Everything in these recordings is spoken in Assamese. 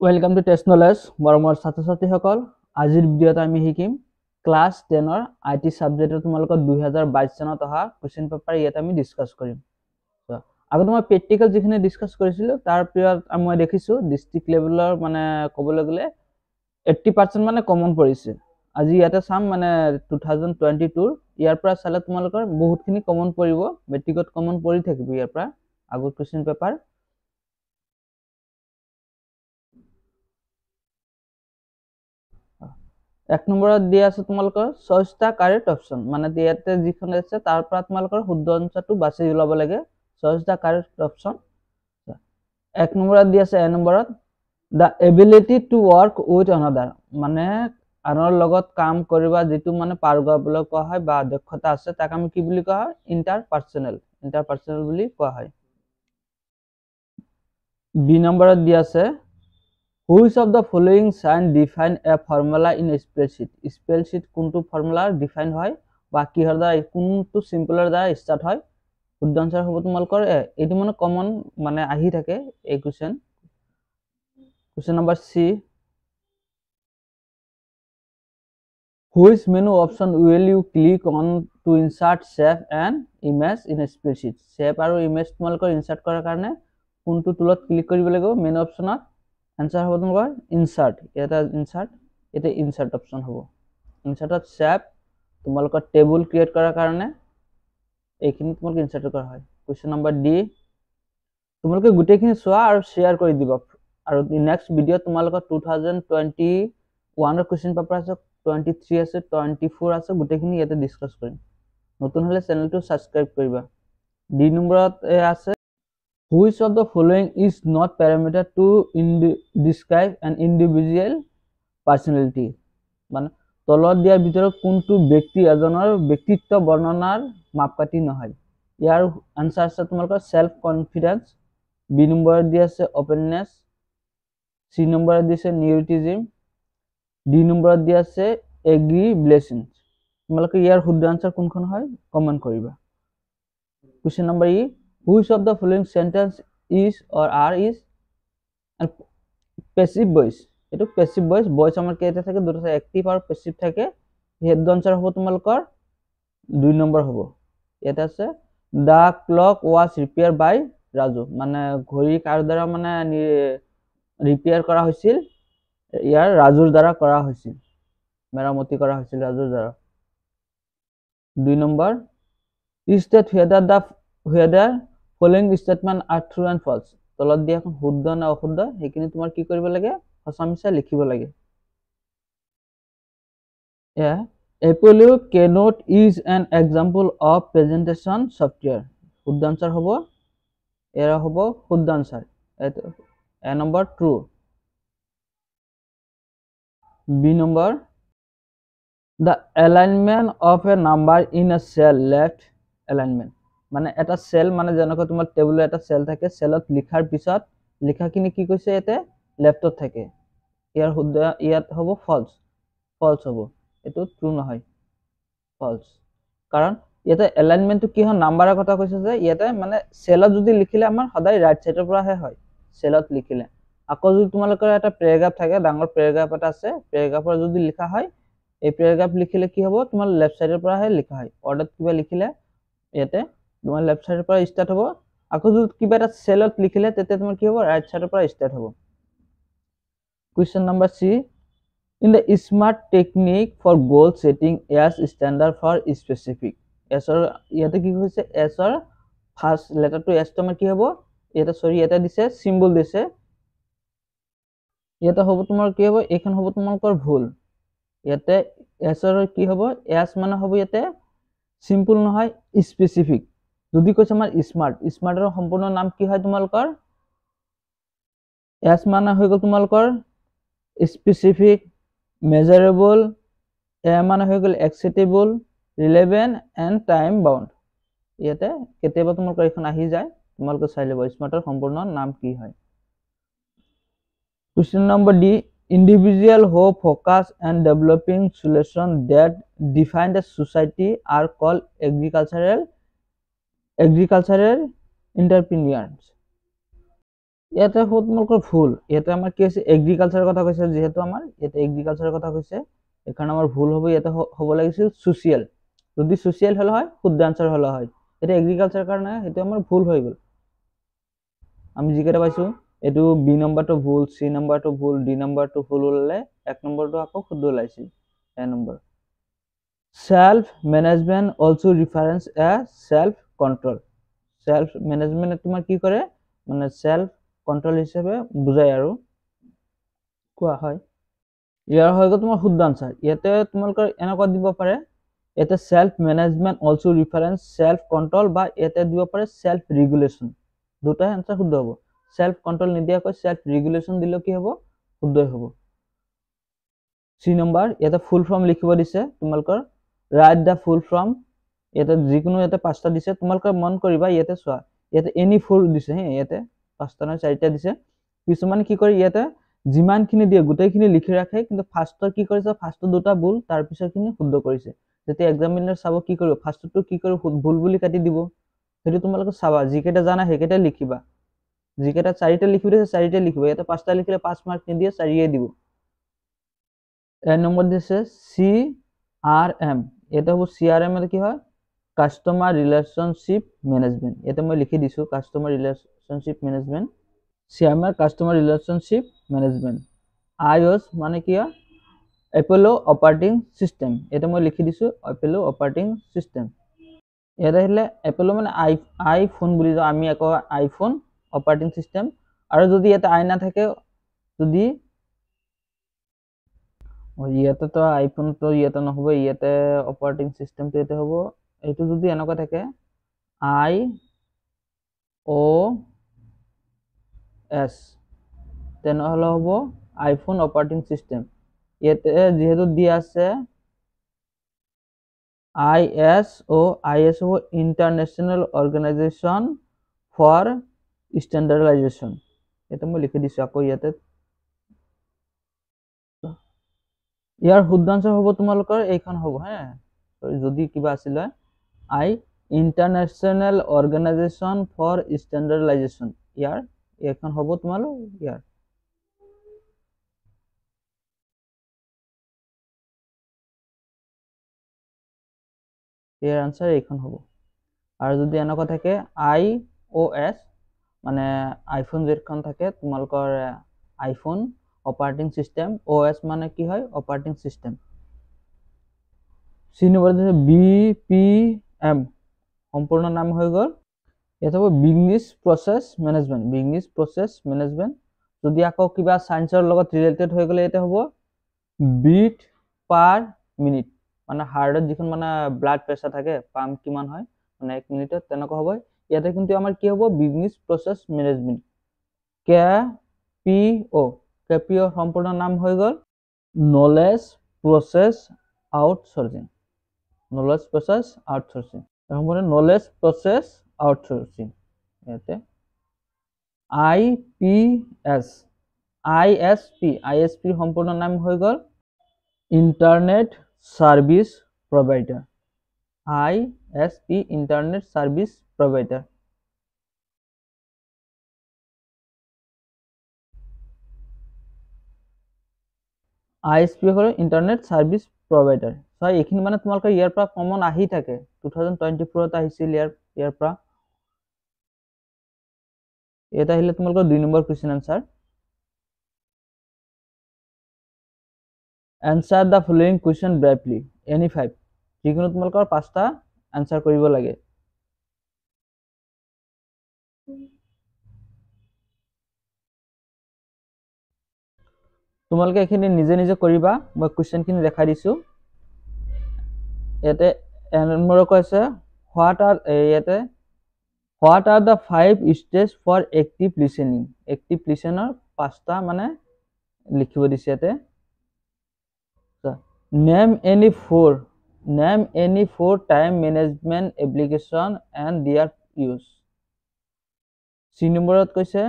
Welcome to test knowledge. মৰমৰ ছাত্ৰ ছাত্ৰীসকল, আজিৰ ভিডিঅ'ত আমি শিকিম ক্লাছ টেনৰ I T ছাবজেক্টৰ তোমালোকৰ 2022 চনত অহা কুৱেশ্যন পেপাৰ ইয়াত আমি ডিছকাছ কৰিম। আগতে মই প্ৰেক্টিকেল যিখিনি ডিছকাছ কৰিছিলোঁ, তাৰ পিছত মই দেখিছোঁ ডিষ্ট্ৰিক্ট লেভেলৰ মানে ক'বলৈ গ'লে 80% মানে কমন পৰিছে। আজি ইয়াতে চাম মানে 2022ৰ ইয়াৰ পৰা চালে তোমালোকৰ বহুতখিনি কমন পৰিব, মেট্ৰিকত কমন পৰি থাকিব ইয়াৰ পৰা আগৰ কুৱেশ্যন পেপাৰ। এক নম্বৰত দিয়া আছে তোমালোকৰ চইচটা কাৰেক্ট অপশ্যন, মানে ইয়াতে যিখন আছে তাৰ পৰা তোমালোকৰ শুদ্ধ আনচাৰটো বাছি ওলাব লাগে। Choice the correct option. এক নম্বৰত দিয়া আছে, এ নম্বৰত the ability to work with another, মানে আনৰ লগত কাম কৰিবা যিটো মানে পাৰগত বুলি কোৱা হয় বা দক্ষতা আছে, তাক আমি কি বুলি কোৱা হয়? ইণ্টাৰপাৰ্চনেল বুলি কোৱা হয়। বি নম্বৰত দিয়া আছে Which of the following sign define a formula in a spreadsheet? Spreadsheet কোনটো ফৰ্মুলা ডিফাইন হয় বা কিহৰ দ্বাৰা, কোনটো চিম্পলৰ দ্বাৰা ষ্টাৰ্ট হয়? শুদ্ধ আনচাৰ হ'ব তোমালোকৰ এ। এইটো মানে কমন মানে আহি থাকে এই question. Question number C, which menu option will you click on to insert shape and image in a spreadsheet? Shape আৰু ইমেজ তোমালোকৰ ইনচাৰ্ট কৰাৰ কাৰণে কোনটো টুলত ক্লিক কৰিব লাগিব মেনু অপশ্যনত? আনচাৰ হ'ব তোমালোকৰ ইনচাৰ্ট। ইয়াতে ইনচাৰ্ট, ইয়াতে ইনচাৰ্ট অপশ্যন হ'ব। ইনচাৰ্টত শ্বেপ তোমালোকৰ টেবুল ক্ৰিয়েট কৰাৰ কাৰণে এইখিনি তোমালোকে ইনচাৰ্ট কৰা হয়। কুৱেশ্যন নম্বৰ ডি, তোমালোকে গোটেইখিনি চোৱা আৰু শ্বেয়াৰ কৰি দিবা। আৰু নেক্সট ভিডিঅ'ত তোমালোকৰ 2021ৰ কুৱেশ্যন পেপাৰ আছে, 23 আছে, 24 আছে, গোটেইখিনি ইয়াতে ডিছকাছ কৰিম। নতুন হ'লে চেনেলটো ছাবস্ক্ৰাইব কৰিবা। ডি নম্বৰত আছে Which of the following is not parameter to describe an individual personality? মানে তলত দিয়াৰ ভিতৰত কোনটো ব্যক্তি এজনৰ ব্যক্তিত্ব বৰ্ণনাৰ মাপকাঠি নহয়? ইয়াৰ আনচাৰ আছে তোমালোকৰ চেল্ফ কনফিডেন্স, বি নম্বৰত দি আছে অপেননেছ, চি নম্বৰত দিছে নিউটিজিম, ডি নম্বৰত দি আছে এগ্ৰিব্লেশ্যন। তোমালোকে ইয়াৰ শুদ্ধ আনচাৰ কোনখন হয় কমেণ্ট কৰিবা। Question number E, Which of the following sentence is or are is and passive voice? এইটো passive voice, voice আমাৰ কেইটা থাকে? দুটা থাকে, active আৰু passive থাকে। সেইটো আনচাৰ হ'ব তোমালোকৰ 2 নম্বৰ হ'ব। ইয়াতে আছে the clock was repaired by Raju, মানে ঘড়ী কাৰ দ্বাৰা মানে ৰিপেয়াৰ কৰা হৈছিল? ইয়াৰ ৰাজুৰ দ্বাৰা কৰা হৈছিল, মেৰামতি কৰা হৈছিল ৰাজুৰ দ্বাৰা। 2 number, state whether following statement are true and false. তলত দিয়া এখন শুদ্ধ না অশুদ্ধ সেইখিনি তোমাৰ কি কৰিব লাগে? সঁচা মিছা লিখিব লাগে। Apollo Keynote is an example of presentation software. শুদ্ধ আনচাৰ হ'ব এৰা হ'ব শুদ্ধ answer A number true. B number, the alignment of a number in a cell left alignment, মানে এটা চেল মানে যেনেকৈ তোমাৰ টেবুলৰ এটা চেল থাকে, চেলত লিখাৰ পিছত লিখাখিনি কি কৈছে ইয়াতে লেফ্টত থাকে। ইয়াৰ শুদ্ধ ইয়াত হ'ব ফলছ, ফলছ হ'ব, এইটো ট্ৰু নহয়, ফলছ। কাৰণ ইয়াতে এলাইনমেণ্টটো কি হয়? নাম্বাৰৰ কথা কৈছে যে ইয়াতে মানে চেলত যদি লিখিলে আমাৰ সদায় ৰাইট চাইডৰ পৰাহে হয় চেলত লিখিলে। আকৌ যদি তোমালোকৰ এটা পেৰাগ্ৰাফ থাকে, ডাঙৰ পেৰাগ্ৰাফ এটা আছে, পেৰাগ্ৰাফৰ যদি লিখা হয়, এই পেৰাগ্ৰাফ লিখিলে কি হ'ব? তোমাৰ লেফ্ট চাইডৰ পৰাহে লিখা হয়। অৰ্ডাৰত কিবা লিখিলে ইয়াতে তোমাৰ লেফ্ট চাইডৰ পৰা ষ্টাৰ্ট হ'ব। আকৌ যদি কিবা এটা চেলত লিখিলে তেতিয়া তোমাৰ কি হ'ব? ৰাইট চাইডৰ পৰা ষ্টাৰ্ট হ'ব। Question number C, in the SMART technique for goal setting S standard for specific. এছৰ ইয়াতে কি হৈছে? এছৰ ফাৰ্ষ্ট লেটাৰটো এছটো আমাৰ কি হ'ব? ইয়াতে চৰি ইয়াতে দিছে চিম্বল দিছে, ইয়াতে হ'ব তোমাৰ কি হ'ব? এইখন হ'ব তোমালোকৰ ভুল। ইয়াতে এছৰ কি হ'ব? এছ মানে হ'ব ইয়াতে চিম্পল নহয়, স্পেচিফিক। যদি কৈছে আমাৰ স্মাৰ্ট, স্মাৰ্টৰ সম্পূৰ্ণ নাম কি হয় তোমালোকৰ? এছ মানে হৈ গ'ল তোমালোকৰ স্পেচিফিক, মেজাৰেবল, এ মানে হৈ গ'ল acceptable, relevant and time bound. ইয়াতে কেতিয়াবা তোমালোকৰ এইখন আহি যায়, তোমালোকে চাই ল'ব স্মাৰ্টৰ সম্পূৰ্ণ নাম কি হয়। Question number D, individual who focus and developing solution that define the society are call agricultural entrepreneurs. ইয়াতে হ'ব তোমালোকৰ ভুল। ইয়াতে আমাৰ কি হৈছে, এগ্ৰিকালচাৰৰ কথা কৈছে, যিহেতু আমাৰ ইয়াতে এগ্ৰিকালচাৰৰ কথা কৈছে, সেইকাৰণে আমাৰ ভুল হ'ব। ইয়াতে হ'ব লাগিছিল ছ'চিয়েল। যদি ছ'চিয়েল হ'লে হয় শুদ্ধ আনচাৰ হ'লে হয়। এতিয়া এগ্ৰিকালচাৰ কাৰণে সেইটো আমাৰ ভুল হৈ গ'ল। আমি যিকেইটা পাইছোঁ, এইটো বি নম্বৰটো ভুল, চি নম্বৰটো ভুল, ডি নম্বৰটো ভুল ওলালে, এক নম্বৰটো আকৌ শুদ্ধ ওলাইছিল, এ number. Self management also reference a self control. Self মেনেজমেণ্টে তোমাৰ কি কৰে, মানে চেল্ফ কণ্ট্ৰল হিচাপে বুজায় আৰু কোৱা হয়। ইয়াৰ হৈ গ'ল তোমাৰ শুদ্ধ আনচাৰ। ইয়াতে তোমালোকৰ এনেকুৱা দিব পাৰে, ইয়াতে self management also reference self control, বা ইয়াতে দিব পাৰে চেল্ফ ৰেগুলেশ্যন। দুটাই আনচাৰ শুদ্ধ হ'ব। চেল্ফ কণ্ট্ৰল নিদিয়াকৈ চেল্ফ ৰেগুলেশ্যন দিলেও কি হ'ব, শুদ্ধই হ'ব। চি নম্বৰ, ইয়াতে ফুল ফৰ্ম লিখিব দিছে তোমালোকৰ, ৰাইট the full form. ইয়াতে যিকোনো ইয়াতে পাঁচটা দিছে, তোমালোকে মন কৰিবা। ইয়াতে চোৱা, ইয়াতে এনি ফ'ৰ দিছে হে, ইয়াতে পাঁচটা নহয় চাৰিটা দিছে। কিছুমান কি কৰে, ইয়াতে যিমানখিনি দিয়ে গোটেইখিনি লিখি ৰাখে, কিন্তু ফাৰ্ষ্টৰ কি কৰিছে, ফাৰ্ষ্টৰ দুটা ভুল, তাৰপিছৰখিনি শুদ্ধ কৰিছে। যেতিয়া এক্সামিনাৰ চাব কি কৰিব, ফাৰ্ষ্টটো কি কৰিব, ভুল বুলি কাটি দিব। সেইটো তোমালোকে চাবা, যিকেইটা জানা সেইকেইটা লিখিবা। যিকেইটা চাৰিটা লিখিব দিছে চাৰিটা লিখিব। ইয়াতে পাঁচটা লিখিলে 5 মাৰ্ক নিদিয়ে, চাৰিয়ে দিব। এক নম্বৰ দিছে চি আৰ এম। ইয়াতে হ'ব চি আৰ এম কি হয়, কাষ্টমাৰ ৰিলেশ্যনশ্বিপ মেনেজমেণ্ট। ইয়াতে মই লিখি দিছোঁ customer relationship management, C R M customer relationship management. I S মানে কি হয়, এপল' অপাৰেটিং চিষ্টেম। ইয়াতে মই লিখি দিছোঁ এপল' অপাৰেটিং চিষ্টেম। ইয়াত আহিলে এপল' মানে আইফোন বুলি যাওঁ আমি, আকৌ আইফোন অপাৰেটিং চিষ্টেম। আৰু যদি ইয়াতে আই নাথাকে, যদি ইয়াতেতো আইফোনটো ইয়াতে নহ'ব, ইয়াতে অপাৰেটিং চিষ্টেমটো ইয়াতে হ'ব। এইটো যদি এনেকুৱা থাকে আই অ' এছ, তেনেহ'লে হ'ব আইফোন অপাৰেটিং চিষ্টেম। ইয়াতে যিহেতু দিয়া আছে I S O, I S O international organisation for standardisation. ইয়াতে মই লিখি দিছোঁ আকৌ ইয়াতে। ইয়াৰ শুদ্ধ আনচাৰ হ'ব তোমালোকৰ এইখন হ'ব হে, যদি কিবা আছিলে I international organisation for standardisation, ইয়াৰ এইখন হ'ব তোমালোক ইয়াৰ। ইয়াৰ আনচাৰ এইখন হ'ব। আৰু যদি এনেকুৱা থাকে আই অ' এছ, মানে আইফোন যিখন থাকে তোমালোকৰ iPhone operating system, অ' এছ মানে কি হয়, অপাৰেটিং চিষ্টেম। চি নম্বৰ দিছে বি পি এম, সম্পূৰ্ণ নাম হৈ গ'ল। ইয়াত হ'ব business process management, business process management. যদি আকৌ কিবা চায়েন্সৰ লগত ৰিলেটেড হৈ গ'লে ইয়াতে হ'ব বিট পাৰ মিনিট, মানে হাৰ্টত যিখন মানে ব্লাড প্ৰেছাৰ থাকে, পাম্প কিমান হয় মানে এক মিনিটত, তেনেকুৱা হ'ব। ইয়াতে কিন্তু আমাৰ কি হ'ব, business process management. K P O, K P O সম্পূৰ্ণ নাম হৈ গ'ল knowledge process outsourcing, knowledge process outsourcing, সম্পূৰ্ণ নলেজ প্ৰচেছ আউটচোৰ্চিং। ইয়াতে I P S, I S P, I S পিৰ সম্পূৰ্ণ নাম হৈ গ'ল internet service provider, I S P internet service provider. I S P হ'ল ইণ্টাৰনেট ছাৰ্ভিচ প্ৰভাইডাৰ। হয়, এইখিনি মানে তোমালোকৰ ইয়াৰ পৰা কমন আহি থাকে। 2024 আহিছিল ইয়াৰ পৰা। ইয়াত আহিলে তোমালোকৰ 2 number question answer. Answer the following question briefly, any 5। যিকোনো তোমালোকৰ 5টা এনচাৰ কৰিব লাগে। তোমালোকে এইখিনি নিজে নিজে কৰিবা, মই কুৱেশ্যনখিনি দেখাই দিছোঁ। ইয়াতে নম্বৰৰ কৈছে what are, ইয়াতে what are the 5 stage for active listening. Active লিচেনৰ 5টা মানে লিখিব দিছে ইয়াতে। Name any 4, name any 4 time management application and their use. C নম্বৰত কৈছে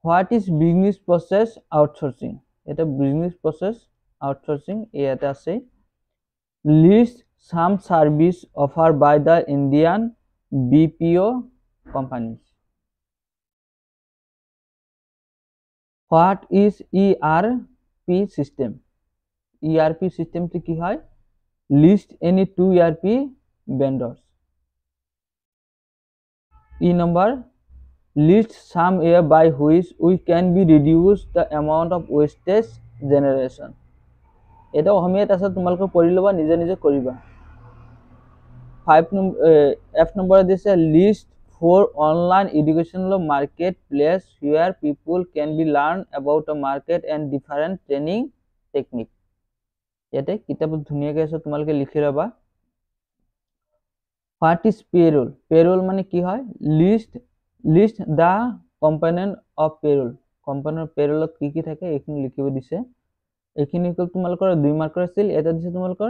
what is business process outsourcing. এটা বিজনেছ প্ৰচেছ আউটচোৰ্চিং ইয়াতে আছে। List some service offer by the Indian B P O companies. What is ERP system? ERP চিষ্টেমটো কি হয়? List any two ERP vendors. E number, list some way by which we can be reduce the amount of wastage generation. এটা অসমীয়াত আছে, তোমালোকে পঢ়ি ল'বা, নিজে নিজে কৰিবা। ফাইভ নম্বৰ, এফ নম্বৰত দিছে list four online educational market place where people can be learn about the market and different training technique. ইয়াতে কিতাপত ধুনীয়াকৈ আছে, তোমালোকে লিখি ল'বা। What is payroll? Payroll মানে কি হয়? List the component of payroll. Component পে'ৰলত কি কি থাকে এইখিনি লিখিব দিছে। এইখিনি হ'ল তোমালোকৰ 2 মাৰ্কৰ আছিল, এটা দিছে তোমালোকৰ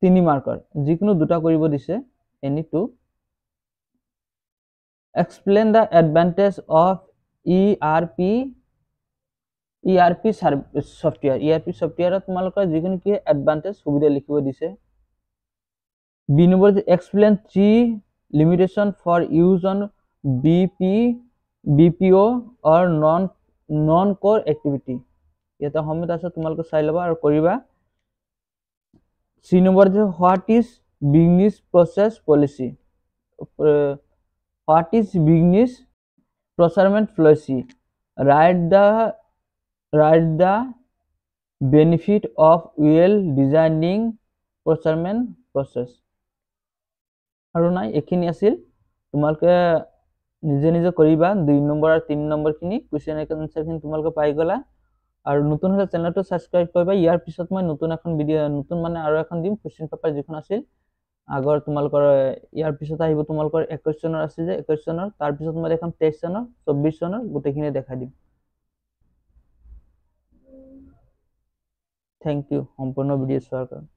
3 মাৰ্কৰ, যিকোনো দুটা কৰিব দিছে, any two. Explain the advantage of ERP software. ERP ছফ্টৱেৰত তোমালোকৰ যিকোনো কি এডভান্টেজ সুবিধা লিখিব দিছে। B number, explain 3 limitation for use on BPO or non core activity. ইয়াতে অসমীয়াত আছে, তোমালোকে চাই ল'বা আৰু কৰিবা। চি নম্বৰ দিছে what is business process policy, what is business procurement policy, write the benefit of well designing procurement process. আৰু নাই, এইখিনি আছিল, তোমালোকে নিজে নিজে কৰিবা। 2 নম্বৰ আৰু 3 নম্বৰখিনি কুৱেশ্যন এনচাৰখিনি তোমালোকে পাই গ'লা। আৰু নতুন হ'লে চেনেলটো ছাবস্ক্ৰাইব কৰিবা। ইয়াৰ পিছত মই নতুন এখন ভিডিঅ', নতুন মানে আৰু এখন দিম, কুৱেশ্যন পেপাৰ যিখন আছিল আগৰ তোমালোকৰ। ইয়াৰ পিছত আহিব তোমালোকৰ 21 চনৰ আছিল যে 21 চনৰ, তাৰপিছত মই এখন 23 চনৰ, 24 চনৰ গোটেইখিনি দেখাই দিম। Thank U সম্পূৰ্ণ ভিডিঅ' চোৱাৰ কাৰণে।